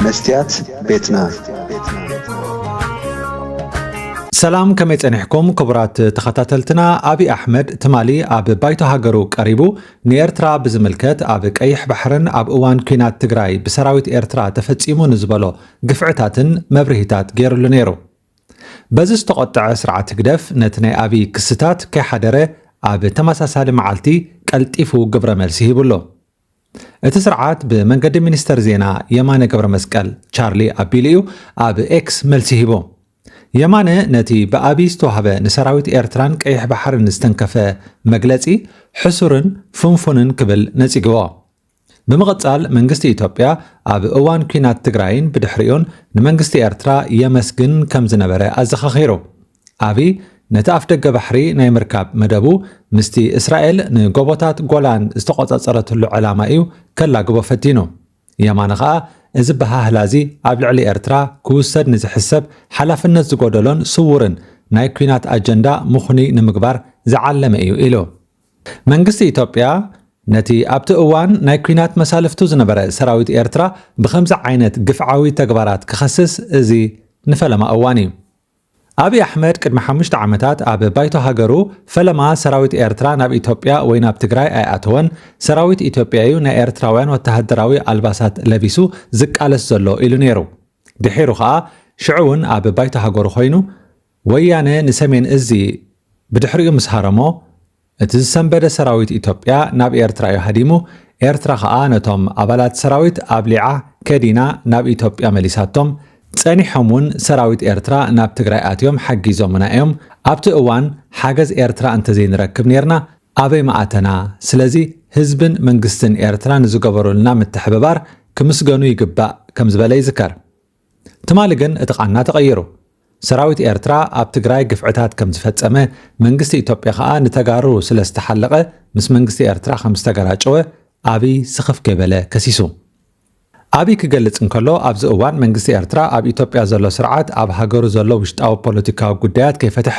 መስትያት ቤትና። ሰላም፣ ከመይ ጸኒሕኩም ክቡራት ተኸታተልትና? ኣብይ ኣሕመድ ትማሊ ኣብ ባይቶ ሃገሩ ቀሪቡ፣ ንኤርትራ ብዝምልከት ኣብ ቀይሕ ባሕርን ኣብ እዋን ኲናት ትግራይ ብሰራዊት ኤርትራ ተፈጺሙ ንዝበሎ ግፍዕታትን መብርሂታት ገይሩሉ ነይሩ። በዚ ዝተቖጥዐ ስርዓት ህግደፍ ነቲ ናይ ኣብይ ክስታት ከይሓደረ ኣብ ተመሳሳሊ መዓልቲ ቀልጢፉ ግብረ መልሲ ሂቡሎ። እቲ ስርዓት ብመንገዲ ሚኒስተር ዜና የማነ ገብረ መስቀል ቻርሊ ኣቢሉ እዩ ኣብ ኤክስ መልሲ ሂቡ። የማነ ነቲ ብኣብይ ዝተዋህበ ንሰራዊት ኤርትራን ቀይሕ ባሕርን ዝተንከፈ መግለጺ ሕሱርን ፍንፉንን ክብል ነጺግዎ። ብምቕጻል መንግስቲ ኢትዮጵያ ኣብ እዋን ኲናት ትግራይን ብድሕሪኡን ንመንግስቲ ኤርትራ የመስግን ከም ዝነበረ ኣዘኻኺሩ። ኣብይ ነቲ ኣፍደገ ባሕሪ ናይ ምርካብ መደቡ ምስቲ እስራኤል ንጎቦታት ጎላን ዝተቖጻጸረትሉ ዕላማ እዩ ከላግቦ ፈቲኑ። የማነ ኸኣ እዚ ኣበሃህላ እዚ ኣብ ልዕሊ ኤርትራ ክውሰድ ንዝሕሰብ ሓላፍነት ዝጎደሎን ስዉርን ናይ ኲናት ኣጀንዳ ምኽኑይ ንምግባር ዝዓለመ እዩ ኢሉ። መንግስቲ ኢትዮጵያ ነቲ ኣብቲ እዋን ናይ ኲናት መሳልፍቱ ዝነበረ ሰራዊት ኤርትራ ብኸምዚ ዓይነት ግፍዓዊ ተግባራት ክኸስስ እዚ ንፈለማ እዋን እዩ። ኣብይ ኣሕመድ ቅድሚ ሓሙሽተ ዓመታት ኣብ ባይቶ ሃገሩ ፈለማ ሰራዊት ኤርትራ ናብ ኢትዮጵያ ወይ ናብ ትግራይ ኣይኣተወን፣ ሰራዊት ኢትዮጵያ እዩ ናይ ኤርትራውያን ወተሃደራዊ ኣልባሳት ለቢሱ ዝቃለስ ዘሎ ኢሉ ነይሩ። ድሒሩ ኸኣ ሽዑ እውን ኣብ ባይቶ ሃገሩ ኮይኑ ወያነ ንሰሜን እዚ ብድሕሪኡ ምስ ሃረሞ እቲ ዝሰንበደ ሰራዊት ኢትዮጵያ ናብ ኤርትራ እዩ ሃዲሙ። ኤርትራ ኸኣ ነቶም ኣባላት ሰራዊት ኣብሊዓ ከዲና ናብ ኢትዮጵያ መሊሳቶም። ጸኒሖም እውን ሰራዊት ኤርትራ ናብ ትግራይ ኣትዮም ሓጊዞምና እዮም። ኣብቲ እዋን ሓገዝ ኤርትራ እንተዘይንረክብ ነይርና ኣበይ ምኣተና? ስለዚ ህዝብን መንግስትን ኤርትራ ንዝገበሩልና ምትሕብባር ክምስገኑ ይግባእ ከም ዝበለ ይዝከር። ትማሊ ግን እቲ ቃና ተቐይሩ። ሰራዊት ኤርትራ ኣብ ትግራይ ግፍዕታት ከም ዝፈጸመ፣ መንግስቲ ኢትዮጵያ ኸኣ ንተጋሩ ስለ ዝተሓለቐ ምስ መንግስቲ ኤርትራ ከም ዝተገራጨወ ኣብይ ስኽፍ ከይበለ ከሲሱ። ኣብይ ክገልጽ እንከሎ፣ ኣብዚ እዋን መንግስቲ ኤርትራ ኣብ ኢትዮጵያ ዘሎ ስርዓት ኣብ ሃገሩ ዘሎ ውሽጣዊ ፖለቲካዊ ጉዳያት ከይፈትሐ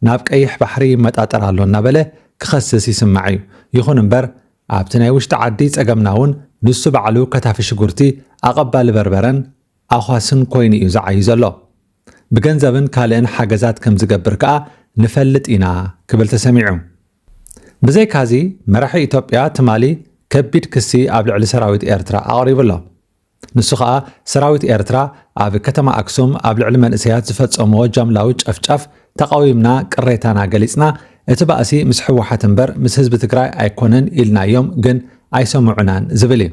ናብ ቀይሕ ባሕሪ ይመጣጠር ኣሎ እናበለ ክኸስስ ይስማዕ እዩ። ይኹን እምበር ኣብቲ ናይ ውሽጢ ዓዲ ጸገምና እውን ንሱ ባዕሉ ከታፊ ሽጉርቲ፣ ኣቐባሊ በርበረን ኣዃስን ኮይኑ እዩ ዝዓዩ ዘሎ። ብገንዘብን ካልእን ሓገዛት ከም ዝገብር ከኣ ንፈልጥ ኢና ክብል ተሰሚዑ። ብዘይካዚ መራሒ ኢትዮጵያ ትማሊ ከቢድ ክሲ ኣብ ልዕሊ ሰራዊት ኤርትራ ኣቕሪቡ ኣሎ። ንሱ ኸኣ ሰራዊት ኤርትራ ኣብ ከተማ ኣክሱም ኣብ ልዕሊ መንእሰያት ዝፈጸምዎ ጃምላዊ ጨፍጫፍ ተቓዊምና ቅሬታና ገሊጽና፣ እቲ ባእሲ ምስ ህወሓት እምበር ምስ ህዝቢ ትግራይ ኣይኮነን ኢልናዮም ግን ኣይሰምዑናን ዝብል እዩ።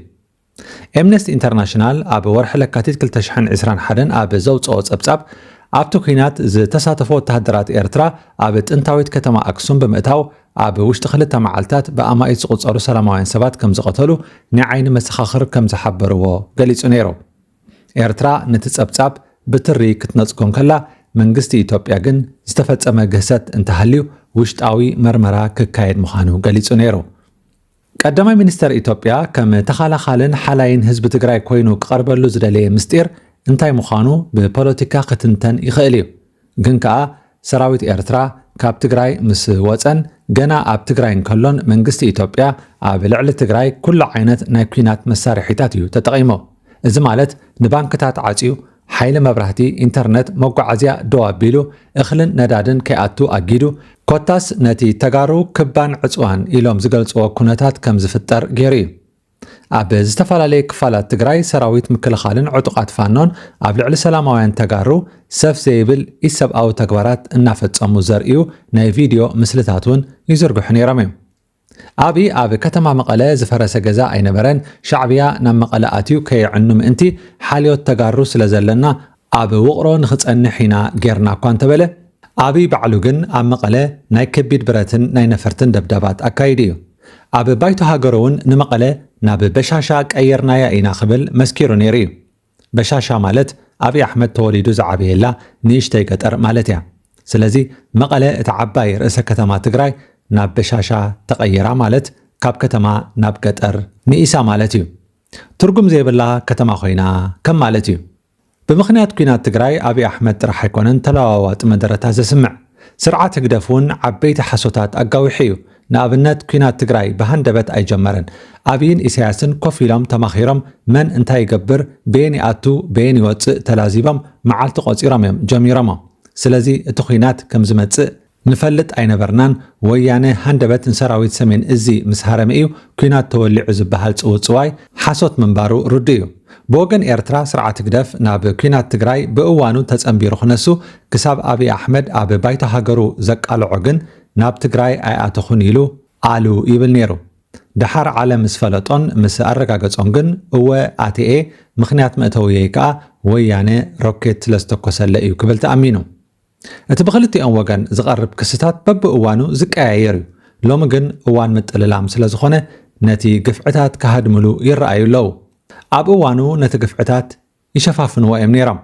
ኤምነስቲ ኢንተርናሽናል ኣብ ወርሒ ለካቲት ክልተ ሽሕን ዕስራን ሓደን ኣብ ዘውፅኦ ጸብጻብ ኣብቲ ኲናት ዝተሳተፉ ወተሃደራት ኤርትራ ኣብ ጥንታዊት ከተማ ኣክሱም ብምእታው ኣብ ውሽጢ ክልተ መዓልታት ብኣማኢት ዝቑጸሩ ሰላማውያን ሰባት ከም ዝቐተሉ ናይ ዓይኒ መሰኻኽር ከም ዝሓበርዎ ገሊጹ ነይሩ። ኤርትራ ነቲ ጸብጻብ ብትሪ ክትነጽጎ እንከላ መንግስቲ ኢትዮጵያ ግን ዝተፈጸመ ግህሰት እንተሃልዩ ውሽጣዊ መርመራ ክካየድ ምዃኑ ገሊጹ ነይሩ። ቀዳማይ ሚኒስተር ኢትዮጵያ ከም ተኻላኻልን ሓላይን ህዝቢ ትግራይ ኮይኑ ክቐርበሉ ዝደለየ ምስጢር እንታይ ምዃኑ ብፖለቲካ ክትንተን ይኽእል እዩ። ግን ከኣ ሰራዊት ኤርትራ ካብ ትግራይ ምስ ወጸን ገና ኣብ ትግራይ እንከሎን መንግስቲ ኢትዮጵያ ኣብ ልዕሊ ትግራይ ኩሉ ዓይነት ናይ ኲናት መሳርሒታት እዩ ተጠቒሞ። እዚ ማለት ንባንክታት ዓጽዩ፣ ሓይሊ መብራህቲ፣ ኢንተርነት፣ መጓዓዝያ ደው ኣቢሉ፣ እኽልን ነዳድን ከይኣቱ ኣጊዱ፣ ኮታስ ነቲ ተጋሩ ክባን ዕጽዋን ኢሎም ዝገልጽዎ ኩነታት ከም ዝፍጠር ገይሩ እዩ። ኣብ ዝተፈላለየ ክፋላት ትግራይ ሰራዊት ምክልኻልን ዕጡቓት ፋኖን ኣብ ልዕሊ ሰላማውያን ተጋሩ ሰፍ ዘይብል ኢሰብኣዊ ተግባራት እናፈጸሙ ዘርእዩ ናይ ቪድዮ ምስልታት እውን ይዝርግሑ ነይሮም እዮም። ኣብይ ኣብ ከተማ መቐለ ዝፈረሰ ገዛ ኣይነበረን፣ ሻዕብያ ናብ መቐለ ኣትዩ ከየዕኑ ምእንቲ ሓልዮት ተጋሩ ስለ ዘለና ኣብ ውቕሮ ንኽጸንሕ ኢና ጌርና እኳ እንተበለ፣ ኣብይ ባዕሉ ግን ኣብ መቐለ ናይ ከቢድ ብረትን ናይ ነፈርትን ደብዳባት ኣካይዱ እዩ። ኣብ ባይቶ ሃገሩ እውን ንመቐለ ናብ በሻሻ ቀይርናያ ኢና ክብል መስኪሩ ነይሩ እዩ። በሻሻ ማለት ኣብይ ኣሕመድ ተወሊዱ ዝዓበየላ ንእሽተይ ገጠር ማለት እያ። ስለዚ መቐለ እታ ዓባይ ርእሰ ከተማ ትግራይ ናብ በሻሻ ተቐይራ ማለት ካብ ከተማ ናብ ገጠር ንኢሳ ማለት እዩ። ትርጉም ዘይብላ ከተማ ኮይና ከም ማለት እዩ። ብምኽንያት ኲናት ትግራይ ኣብይ ኣሕመድ ጥራሕ ኣይኮነን ተለዋዋጢ መደረታት ዘስምዕ። ስርዓት ህግደፍ እውን ዓበይቲ ሓሶታት ኣጋዊሑ እዩ። ንኣብነት፣ ኲናት ትግራይ ብሃንደበት ኣይጀመረን። ኣብይን ኢሳያስን ኮፍ ኢሎም ተማኺሮም፣ መን እንታይ ይገብር፣ በየን ይኣቱ፣ በየን ይወፅእ ተላዚቦም መዓልቲ ቆፂሮም እዮም ጀሚሮሞ። ስለዚ እቲ ኲናት ከም ዝመፅእ ንፈልጥ ኣይነበርናን። ወያነ ሃንደበት ንሰራዊት ሰሜን እዚ ምስ ሃረመ እዩ ኲናት ተወሊዑ ዝበሃል ፅውፅዋይ ሓሶት ምንባሩ ርዱእ እዩ። ብወገን ኤርትራ፣ ስርዓት ህግደፍ ናብ ኲናት ትግራይ ብእዋኑ ተጸንቢሩ ክነሱ፣ ክሳብ ኣብይ ኣሕመድ ኣብ ባይቶ ሃገሩ ዘቃልዖ ግን ናብ ትግራይ ኣይኣተኹን ኢሉ ኣሉ ይብል ነይሩ። ደሓር ዓለም ምስ ፈለጦን ምስ ኣረጋገጾን ግን፣ እወ ኣትኤ፣ ምኽንያት መእተውየይ ከኣ ወያነ ሮኬት ስለ ዝተኮሰለ እዩ ክብል ተኣሚኑ። እቲ ብኽልቲኦም ወገን ዝቐርብ ክስታት በብእዋኑ ዝቀያየር እዩ። ሎሚ ግን እዋን ምጥልላም ስለ ዝኾነ፣ ነቲ ግፍዕታት ክሃድምሉ ይረኣዩ ኣለዉ። ኣብ እዋኑ ነቲ ግፍዕታት ይሸፋፍንዎ እዮም ነይሮም።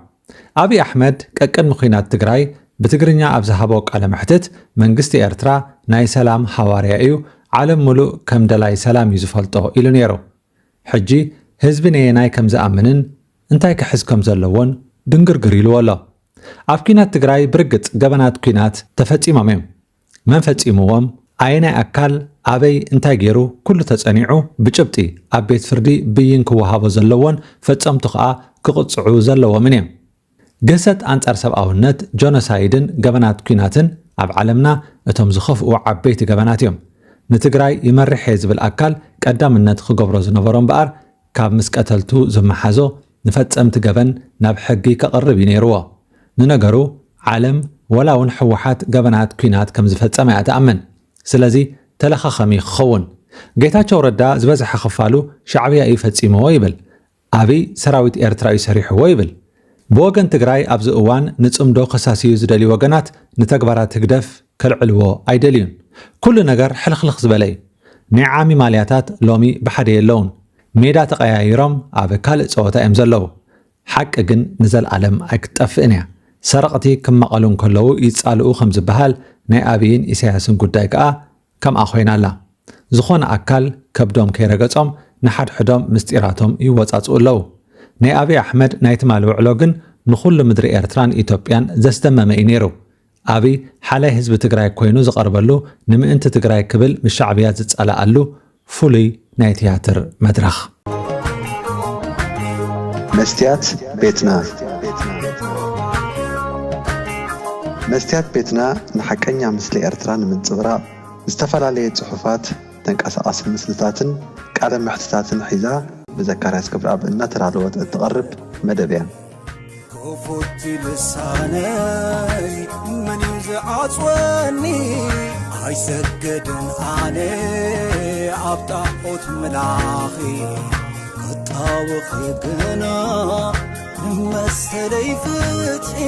ኣብይ ኣሕመድ ቀቅድሚ ኲናት ትግራይ ብትግርኛ ኣብ ዝሃቦ ቃለ መሕትት፣ መንግስቲ ኤርትራ ናይ ሰላም ሃዋርያ እዩ፣ ዓለም ምሉእ ከም ደላይ ሰላም እዩ ዝፈልጦ ኢሉ ነይሩ። ሕጂ ህዝቢ ነየናይ ከም ዝኣምንን እንታይ ክሕዝ ከም ዘለዎን ድንግርግር ኢልዎ ኣሎ። ኣብ ኲናት ትግራይ ብርግጽ ገበናት ኲናት ተፈጺሞም እዮም። መን ፈጺምዎም? ኣየናይ ኣካል? ኣበይ? እንታይ ገይሩ? ኩሉ ተጸኒዑ ብጭብጢ ኣብ ቤት ፍርዲ ብይን ክወሃቦ ዘለዎን ፈጸምቱ ከኣ ክቕጽዑ ዘለዎምን እዮም። ግህሰት ኣንጻር ሰብኣውነት፣ ጆኖሳይድን ገበናት ኲናትን ኣብ ዓለምና እቶም ዝኸፍኡ ዓበይቲ ገበናት እዮም። ንትግራይ ይመርሕ እየ ዝብል ኣካል ቀዳምነት ክገብሮ ዝነበሮ እምበኣር፣ ካብ ምስ ቀተልቱ ዝመሓዞ ንፈጸምቲ ገበን ናብ ሕጊ ከቕርብ እዩ ነይርዎ። ንነገሩ፣ ዓለም ወላ እውን ህወሓት ገበናት ኲናት ከም ዝፈጸመ እያ ትኣምን። ስለዚ ተለኻኸሚ ክኸውን። ጌታቸው ረዳ ዝበዝሐ ክፋሉ ሻዕብያ እዩ ፈጺምዎ ይብል። ኣብይ ሰራዊት ኤርትራ እዩ ሰሪሕዎ ይብል። ብወገን ትግራይ ኣብዚ እዋን ንጽምዶ ከሳስዩ ዝደልዩ ወገናት ንተግባራት ህግደፍ ከልዕልዎ ኣይደልዩን። ኩሉ ነገር ሕልኽልኽ ዝበለ እዩ። ናይ ዓሚ ማልያታት ሎሚ ብሓደ የለውን። ሜዳ ተቐያይሮም ኣብ ካልእ ጸወታ እዮም ዘለዉ። ሓቂ ግን ንዘለኣለም ኣይክትጠፍእን እያ። ሰረቕቲ ክመቐሉ እንከለዉ ይጻልኡ ከም ዝበሃል፣ ናይ ኣብይን ኢሳያስን ጉዳይ ከኣ ከምኣ ኮይና ኣላ። ዝኾነ ኣካል ከብዶም ከይረገጾም ንሓድሕዶም ምስጢራቶም ይወጻጽኡ ኣለዉ። ናይ ኣብይ ኣሕመድ ናይ ትማሊ ውዕሎ ግን ንኹሉ ምድሪ ኤርትራን ኢትዮጵያን ዘስደመመ እዩ ነይሩ። ኣብይ ሓላይ ህዝቢ ትግራይ ኮይኑ ዝቐርበሉ፣ ንምእንቲ ትግራይ ክብል ምስ ሻዕብያ ዝጸላኣሉ ፍሉይ ናይ ትያትር መድረኽ። መስትያት ቤትና። መስትያት ቤትና ንሓቀኛ ምስሊ ኤርትራ ንምንጽብራቕ ዝተፈላለየ ጽሑፋት፣ ተንቀሳቓሲ ምስልታትን ቃለ መሕትታትን ሒዛ ብዘካርያስ ክብረኣብ እናተዳለወት እትቐርብ መደብ እያ። ክፉት ልሳነይ መን እዩ ዝዓጽወኒ? ኣይሰግድን ኣነ ኣብ ጣዖት ምላኺ፣ ክጣወኺ ግና ንመሰለይ ፍትሒ።